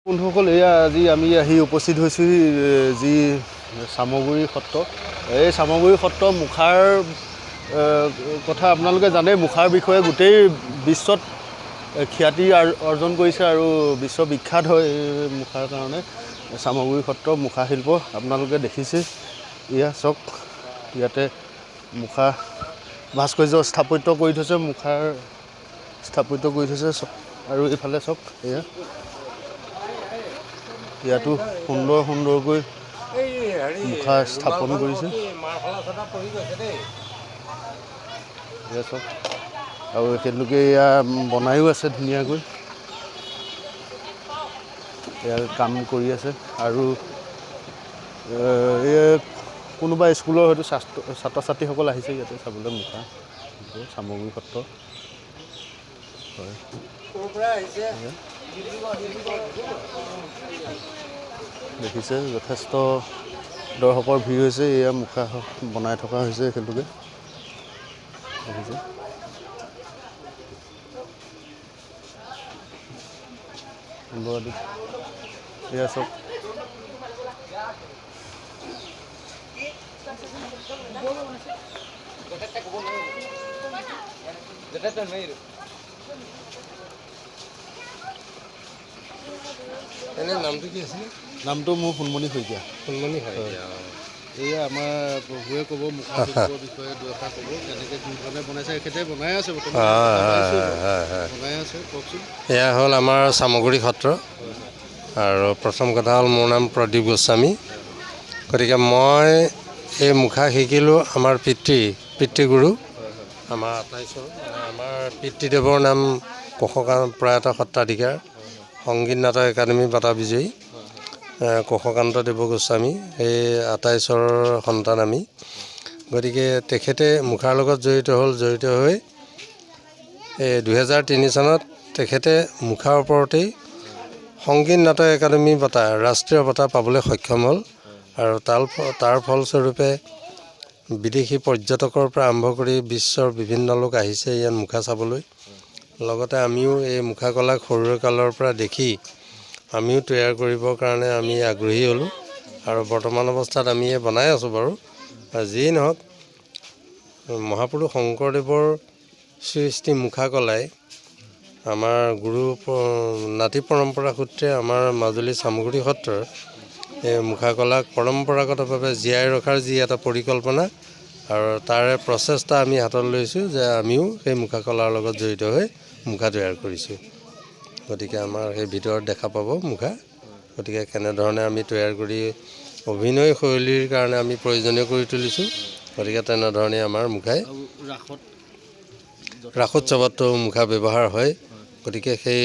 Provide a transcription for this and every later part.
বন্ধুসকল, এয়া আজি আমি আহি উপস্থিত হৈছোঁহি যি চামগুৰি সত্ৰ। এই চামগুৰি সত্ৰ মুখাৰ কথা আপোনালোকে জানে, মুখাৰ বিষয়ে গোটেই বিশ্বত খ্যাতি অৰ্জন কৰিছে আৰু বিশ্ববিখ্যাত হয় এই মুখাৰ কাৰণে। চামগুৰি সত্ৰ মুখা শিল্প আপোনালোকে দেখিছে। এয়া চাওক, ইয়াতে মুখা ভাস্কৰ্য স্থাপত্য কৰি থৈছে, মুখাৰ স্থাপত্য কৰি থৈছে। আৰু এইফালে চাওক, এয়া ইয়াতো সুন্দৰ সুন্দৰকৈ মুখা স্থাপন কৰিছে। এয়া চাওক, আৰু এখেতলোকে এয়া বনায়ো আছে ধুনীয়াকৈ, এয়া কাম কৰি আছে। আৰু এই কোনোবা স্কুলৰ হয়তো ছাত্ৰ ছাত্ৰীসকল আহিছে ইয়াতে চাবলৈ মুখা চামগুৰি সত্ৰ। হয়, দেখিছে যথেষ্ট দৰ্শকৰ ভিৰ হৈছে। এয়া মুখা বনাই থকা হৈছে এখেতলোকে, দেখিছে। এয়া চাওক, নামটো কি আছিলে? নামটো মোৰ সোণমণি শইকীয়া। সোণমণি শইকীয়া। এয়া আমাৰ প্ৰভুৱে ক'ব মুখা শিল্পৰ বিষয়ে দুএষাৰ ক'ব, কেনেকৈ কি ধৰণে বনাইছে। এখেতে বনাই আছে বৰ্তমান, বনাই আছে, কওকচোন। এয়া হ'ল আমাৰ চামগুৰি সত্ৰ। আৰু প্ৰথম কথা হ'ল মোৰ নাম প্ৰদীপ গোস্বামী। গতিকে মই এই মুখা শিকিলোঁ আমাৰ পিতৃগুৰু, আমাৰ আটাইশ্বৰ, আমাৰ পিতৃদেৱৰ নাম কোষকান্ত, প্ৰয়াত সত্ৰাধিকাৰ, সংগীত নাটক একাডেমী বঁটা বিজয়ী কোষকান্ত দেৱ গোস্বামী, এই আটাইশ্বৰৰ সন্তান আমি। গতিকে তেখেতে মুখাৰ লগত জড়িত হ'ল। জড়িত হৈ এই 2003 চনত তেখেতে মুখাৰ ওপৰতেই সংগীত নাটক একাডেমী বঁটা, ৰাষ্ট্ৰীয় বঁটা পাবলৈ সক্ষম হ'ল। আৰু তাৰ ফলস্বৰূপে বিদেশী পৰ্যটকৰ পৰা আৰম্ভ কৰি বিশ্বৰ বিভিন্ন লোক আহিছে ইয়াত মুখা চাবলৈ। লগতে আমিও এই মুখা কলাক সৰুৰে কালৰ পৰা দেখি আমিও তৈয়াৰ কৰিবৰ কাৰণে আমি আগ্ৰহী হ'লোঁ। আৰু বৰ্তমান অৱস্থাত আমি এই বনাই আছোঁ বাৰু। যিয়েই নহওক, মহাপুৰুষ শংকৰদেৱৰ সৃষ্টি মুখা কলাই আমাৰ গুৰু নাতি পৰম্পৰা সূত্ৰে আমাৰ মাজুলী চামগুৰি সত্ৰৰ এই মুখা কলাক পৰম্পৰাগতভাৱে জীয়াই ৰখাৰ যি এটা পৰিকল্পনা আৰু তাৰে প্ৰচেষ্টা আমি হাতত লৈছোঁ যে আমিও সেই মুখা কলাৰ লগত জড়িত হৈ মুখা তৈয়াৰ কৰিছোঁ। গতিকে আমাৰ সেই ভিতৰত দেখা পাব মুখা। গতিকে কেনেধৰণে আমি তৈয়াৰ কৰি অভিনয় শৈলীৰ কাৰণে আমি প্ৰয়োজনীয় কৰি তুলিছোঁ। গতিকে তেনেধৰণে আমাৰ মুখাই ৰাসোৎসৱতো মুখা ব্যৱহাৰ হয়। গতিকে সেই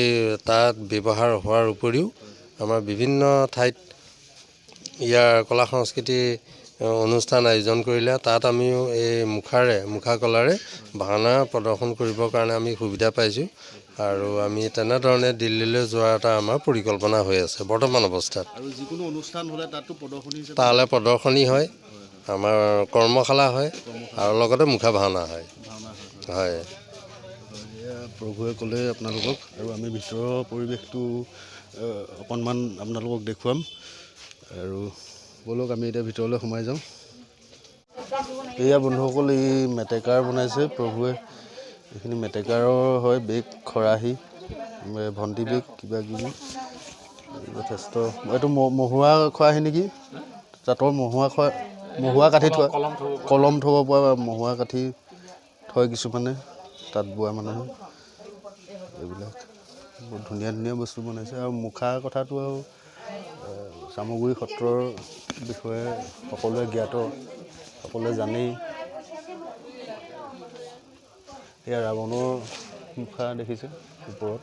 তাত ব্যৱহাৰ হোৱাৰ উপৰিও আমাৰ বিভিন্ন ঠাইত ইয়াৰ কলা সংস্কৃতি অনুষ্ঠান আয়োজন কৰিলে তাত আমিও এই মুখাৰে, মুখা কলাৰে ভাওনা প্ৰদৰ্শন কৰিবৰ কাৰণে আমি সুবিধা পাইছোঁ। আৰু আমি তেনেধৰণে দিল্লীলৈ যোৱাৰ এটা আমাৰ পৰিকল্পনা হৈ আছে বৰ্তমান অৱস্থাত। আৰু যিকোনো অনুষ্ঠান হ'লে তাতো প্ৰদৰ্শনী, তালৈ প্ৰদৰ্শনী হয়, আমাৰ কৰ্মশালা হয়, আৰু লগতে মুখা ভাওনা হয়। হয়, প্ৰভুৱে ক'লে আপোনালোকক। আৰু আমি ভিতৰৰ পৰিৱেশটো অকণমান আপোনালোকক দেখুৱাম। আৰু ব'লক আমি এতিয়া ভিতৰলৈ সোমাই যাওঁ। এয়া বন্ধুসকল, এই মেটেকাৰ বনাইছে প্ৰভুৱে। এইখিনি মেটেকাৰৰ হয়, বেগ, খৰাহী, ভণ্টি বেগ, কিবা কিবি যথেষ্ট। এইটো মহুৱা খৰাহী নেকি? তাঁতৰ মহুৱা কাঠি থোৱা, কলম থ'ব পৰা মহুৱা কাঠি থয় কিছুমানে, তাঁত বোৱা মানুহে। এইবিলাক বহুত ধুনীয়া ধুনীয়া বস্তু বনাইছে। আৰু মুখাৰ কথাটো আৰু চামগুৰি সত্ৰৰ বিষয়ে সকলোৱে জ্ঞাত, সকলোৱে জানেই। এয়া ৰাৱণৰ মুখা দেখিছে ওপৰত,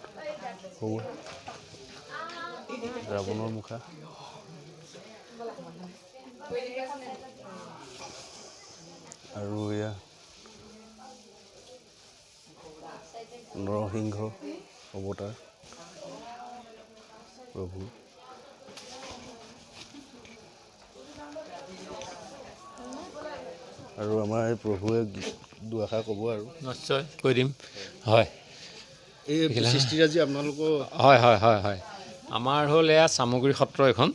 ৰাৱণৰ মুখা। আৰু এয়া নৰসিংহ অৱতাৰ প্ৰভু। আৰু আমাৰ এই প্ৰভুৱে দুআষাৰ ক'ব আৰু। নিশ্চয় কৈ দিম। হয়, এই সৃষ্টিৰাজি আপোনালোকৰ? হয় হয় হয় হয়। আমাৰ হ'ল এয়া চামগুৰি সত্ৰ এখন।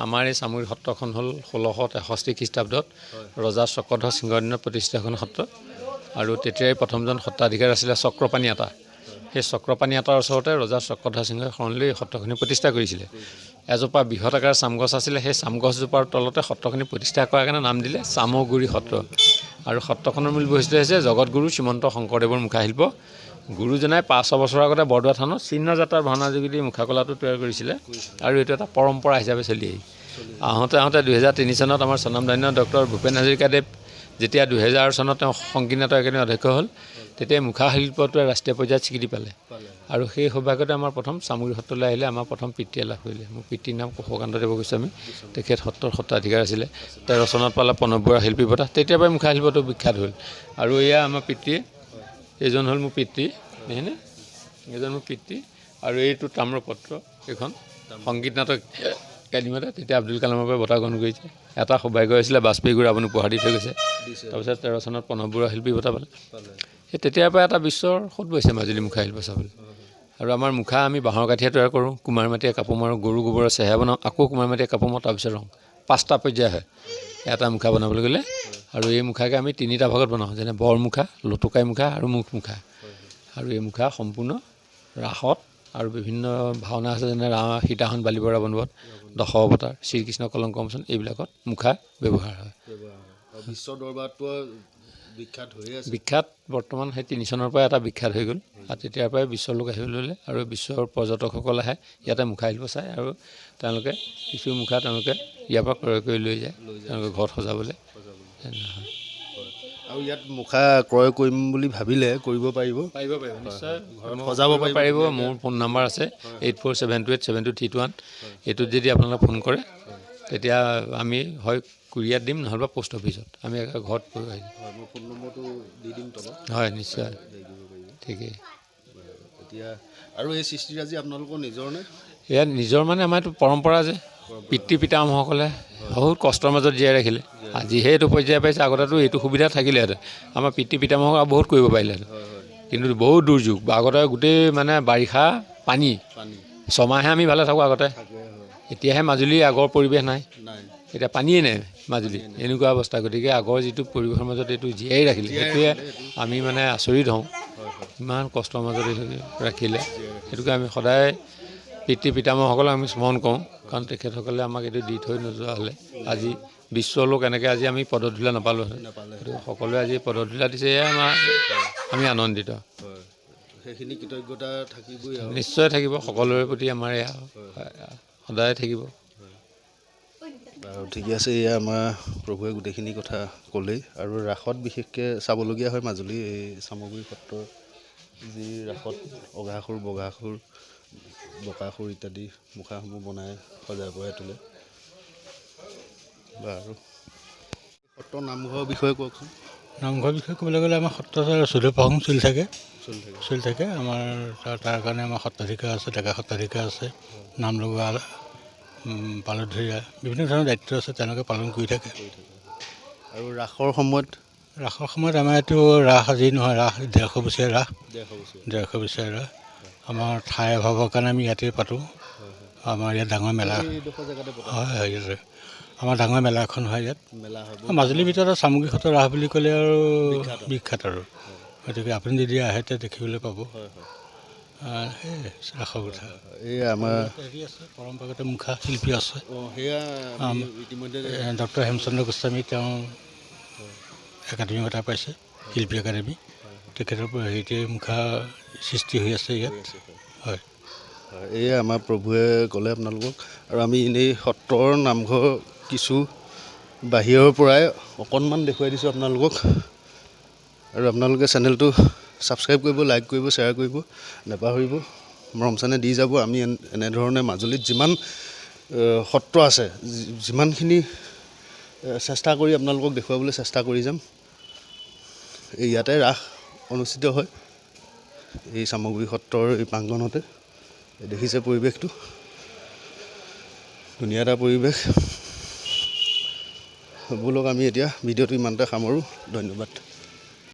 আমাৰ এই চামগুৰি সত্ৰখন হ'ল 1663 খ্ৰীষ্টাব্দত ৰজা চক্ৰধ্বজ সিংহৰ দিনত প্ৰতিষ্ঠিত এখন সত্ৰ। আৰু তেতিয়াই প্ৰথমজন সত্ৰাধিকাৰ আছিলে চক্ৰপাণি আতা। সেই চক্ৰপাণি আতাৰ ওচৰতে ৰজা চক্ৰধ্বজ সিংহই শৰণ লৈ এই সত্ৰখনি প্ৰতিষ্ঠা কৰিছিলে। এজোপা বৃহৎ আকাৰৰ চামগছ আছিলে, সেই চামগছজোপাৰ তলতে সত্ৰখনি প্ৰতিষ্ঠা কৰাৰ কাৰণে নাম দিলে চামগুৰি সত্ৰ। আৰু সত্ৰখনৰ মূল বৈশিষ্ট্য হৈছে জগতগুৰু শ্ৰীমন্ত শংকৰদেৱৰ মুখাশিল্প। গুৰুজনাই 500 বছৰৰ আগতে বৰদোৱা থানত চিহ্ন যাত্ৰাৰ ভাওনা যোগেদি মুখাকলাটো তৈয়াৰ কৰিছিলে আৰু এইটো এটা পৰম্পৰা হিচাপে চলি আহি আহোঁতে আহোঁতে 2003 চনত আমাৰ স্বনামধন্য ডক্টৰ ভূপেন হাজৰিকাদেৱ যেতিয়া 2000 চনত তেওঁ সংগীত নাটক একাডেমীৰ অধ্যক্ষ হ'ল, তেতিয়া মুখাশিল্পটোৱে ৰাষ্ট্ৰীয় পৰ্যায়ত স্বীকৃতি পালে। আৰু সেই সৌভাগ্যতে আমাৰ প্ৰথম চামগুৰি সত্ৰলৈ আহিলে আমাৰ প্ৰথম পিতৃয়ে লাভ কৰিলে। মোৰ পিতৃৰ নাম কুশকান্ত দেৱ গোস্বামী, তেখেত সত্ৰৰ সত্ৰাধিকাৰ আছিলে। 13 চনত পালে প্ৰণৱ বৰুৱা শিল্পী বঁটা, তেতিয়াৰ পৰাই মুখাশিল্পটো বিখ্যাত হ'ল। আৰু এয়া আমাৰ পিতৃ, এইজন হ'ল মোৰ পিতৃ, নহয়নে? এইজন মোৰ পিতৃ। আৰু এইটো তাম্ৰপত্ৰ, এইখন সংগীত নাটক একাডেমীতে তেতিয়া আব্দুল কালামৰ পৰা বঁটা গ্ৰহণ কৰিছে। এটা সৌভাগ্য হৈছিলে বাজপেয়ী গুৰু আপুনি উপহাৰ দি থৈ গৈছে। তাৰপিছত 13 চনত প্ৰণৱ বৰুৱা শিল্পী বঁটা পালে। সেই তেতিয়াৰ পৰা এটা বিশ্বৰ সোঁত বৈছে মাজুলী মুখা শিল্প চাবলৈ। আৰু আমাৰ মুখা আমি বাঁহৰ কাঠিয়ে তৈয়াৰ কৰোঁ, কুমাৰ মাটিয়ে কাপোৰ মাৰোঁ, গৰু গোবৰৰ চেহেৰা বনাওঁ, আকৌ কুমাৰ মাটিয়ে কাপোৰ মাৰোঁ, তাৰপিছত ৰং। 5টা পৰ্যায় হয় এটা মুখা বনাবলৈ গ'লে। আৰু এই মুখাকে আমি 3টা ভাগত বনাওঁ, যেনে বৰ মুখা, লটকাই মুখা আৰু মুখ মুখা। আৰু এই মুখা সম্পূৰ্ণ ৰাসত আৰু বিভিন্ন ভাওনা আছে, যেনে সীতাখন বালিবৰা বনোৱাত, দশ অৱতাৰ, শ্ৰীকৃষ্ণ কলংক মোচন, এইবিলাকত মুখা ব্যৱহাৰ হয়। বিশ্ব দৰবাৰতটো বিখ্যাত হৈয়ে আছে। বিখ্যাত বৰ্তমান সেই 3 চনৰ পৰা এটা বিখ্যাত হৈ গ'ল। আৰু তেতিয়াৰ পৰাই বিশ্বৰ লোক আহিবলৈ ল'লে আৰু বিশ্বৰ পৰ্যটকসকল আহে ইয়াতে মুখা শিল্প চায় আৰু তেওঁলোকে কিছু মুখা তেওঁলোকে ইয়াৰ পৰা ক্ৰয় কৰি লৈ যায় তেওঁলোকে ঘৰত সজাবলৈ। আৰু ইয়াত মুখা ক্ৰয় কৰিম বুলি ভাবিলে কৰিব পাৰিব? পাৰিব, পাৰিব, নিশ্চয় সজাব পাৰিব। মোৰ ফোন নাম্বাৰ আছে 8472872321। এইটোত যদি আপোনালোকে ফোন কৰে তেতিয়া আমি হয় কুৰিয়াত দিম, নহ'লে বা পোষ্ট অফিচত আমি ঘৰত আহিম। মই ফোন নম্বৰটো দি দিম তলত। হয়, নিশ্চয়, ঠিকেই। এতিয়া আৰু এই সৃষ্টিৰাজি আপোনালোকৰ নিজৰ নে? এয়া নিজৰ, মানে আমাৰ এইটো পৰম্পৰা যে পিতৃ পিতামহসকলে বহুত কষ্টৰ মাজত জীয়াই ৰাখিলে, আজিহে এইটো পৰ্যায় পাইছে। আগতেতো এইটো সুবিধা থাকিলেহেঁতেন আমাৰ পিতৃ পিতামহক বহুত কৰিব পাৰিলেহেঁতেন, কিন্তু বহুত দুৰ্যোগ। আগতে গোটেই মানে বাৰিষা পানী ছমাহে আমি ভালে থাকোঁ আগতে, এতিয়াহে মাজুলীৰ আগৰ পৰিৱেশ নাই, এতিয়া পানীয়ে নাই মাজুলী, এনেকুৱা অৱস্থা। গতিকে আগৰ যিটো পৰিৱেশৰ মাজত এইটো জীয়াই ৰাখিলে, সেইটোৱে আমি মানে আচৰিত হওঁ, ইমান কষ্টৰ মাজত এইটো ৰাখিলে। সেইটোকে আমি সদায় পিতৃ পিতামহসকলক আমি স্মৰণ কৰোঁ, কাৰণ তেখেতসকলে আমাক এইটো দি থৈ নোযোৱা হ'লে আজি বিশ্বৰ লোক এনেকৈ আজি আমি পদধূলা নাপালোঁহেঁতেন। সেইটো সকলোৱে আজি পদধূলা দিছে, এয়াই আমাৰ আমি আনন্দিত। সেইখিনি কৃতজ্ঞতা থাকিবই, নিশ্চয় থাকিব সকলোৰে প্ৰতি আমাৰ এয়া সদায় থাকিব। বাৰু ঠিকে আছে, এয়া আমাৰ প্ৰভুৱে গোটেইখিনি কথা ক'লেই। আৰু ৰাসত বিশেষকৈ চাবলগীয়া হয় মাজুলী এই চামগুৰি সত্ৰৰ যি ৰাসত অঘাসুৰ, বঘাসুৰ, বকাসুৰ ইত্যাদি মুখাসমূহ বনাই সজাই পৰাই তোলে। বাৰু সত্ৰ নামঘৰৰ বিষয়ে কওকচোন। নামঘৰৰ বিষয়ে ক'বলৈ গ'লে আমাৰ সত্ৰত 14 প্ৰসংগ চলি থাকে, চলি থাকে আমাৰ। তাৰ কাৰণে আমাৰ সত্ৰাধিকাৰ আছে, ডেকা সত্ৰাধিকাৰ আছে, নাম লগোৱা, পালধৰীয়া, বিভিন্ন ধৰণৰ দায়িত্ব আছে, তেওঁলোকে পালন কৰি থাকে। আৰু ৰাসৰ সময়ত? ৰাসৰ সময়ত আমাৰ এইটো ৰাস আজি নহয়, ৰাস 150 বছৰীয়া ৰাস, 150 বছৰীয়া ৰাস। আমাৰ ঠাই অভাৱৰ কাৰণে আমি ইয়াতে পাতোঁ। আমাৰ ইয়াত ডাঙৰ মেলা হয়, হয় ইয়াতে আমাৰ ডাঙৰ মেলা এখন হয় ইয়াত। মাজুলীৰ ভিতৰত চামগুৰি সত্ৰৰ ৰাস বুলি ক'লে আৰু বিখ্যাত আৰু, গতিকে আপুনি যদি আহে তেতিয়া দেখিবলৈ পাব। সেই ৰাসৰ কথা। এই আমাৰ হেৰি আছে, পৰম্পৰাগত মুখা শিল্পী আছে ডক্টৰ হেমচন্দ্ৰ গোস্বামী, তেওঁ একাডেমি বঁটা পাইছে, শিল্পী একাডেমি। তেখেতৰ হেৰিতে মুখা সৃষ্টি হৈ আছে ইয়াত। হয়, এই আমাৰ প্ৰভুৱে ক'লে আপোনালোকক। আৰু আমি এনেই সত্ৰৰ নামঘৰ কিছু বাহিৰৰ পৰাই অকণমান দেখুৱাই দিছোঁ আপোনালোকক। আৰু আপোনালোকে চেনেলটো ছাবস্ক্ৰাইব কৰিব, লাইক কৰিব, শ্বেয়াৰ কৰিব নাপাহৰিব, মৰম চেনেহ দি যাব। আমি এনেধৰণে মাজুলীত যিমান সত্ৰ আছে যিমানখিনি চেষ্টা কৰি আপোনালোকক দেখুৱাবলৈ চেষ্টা কৰি যাম। এই ইয়াতে ৰাস অনুষ্ঠিত হয় এই চামগুৰি সত্ৰৰ এই প্ৰাংগণতে। দেখিছে পৰিৱেশটো, ধুনীয়া এটা পৰিৱেশ। ব'লক আমি এতিয়া ভিডিঅ'টো ইমানতে সামৰোঁ। ধন্যবাদ।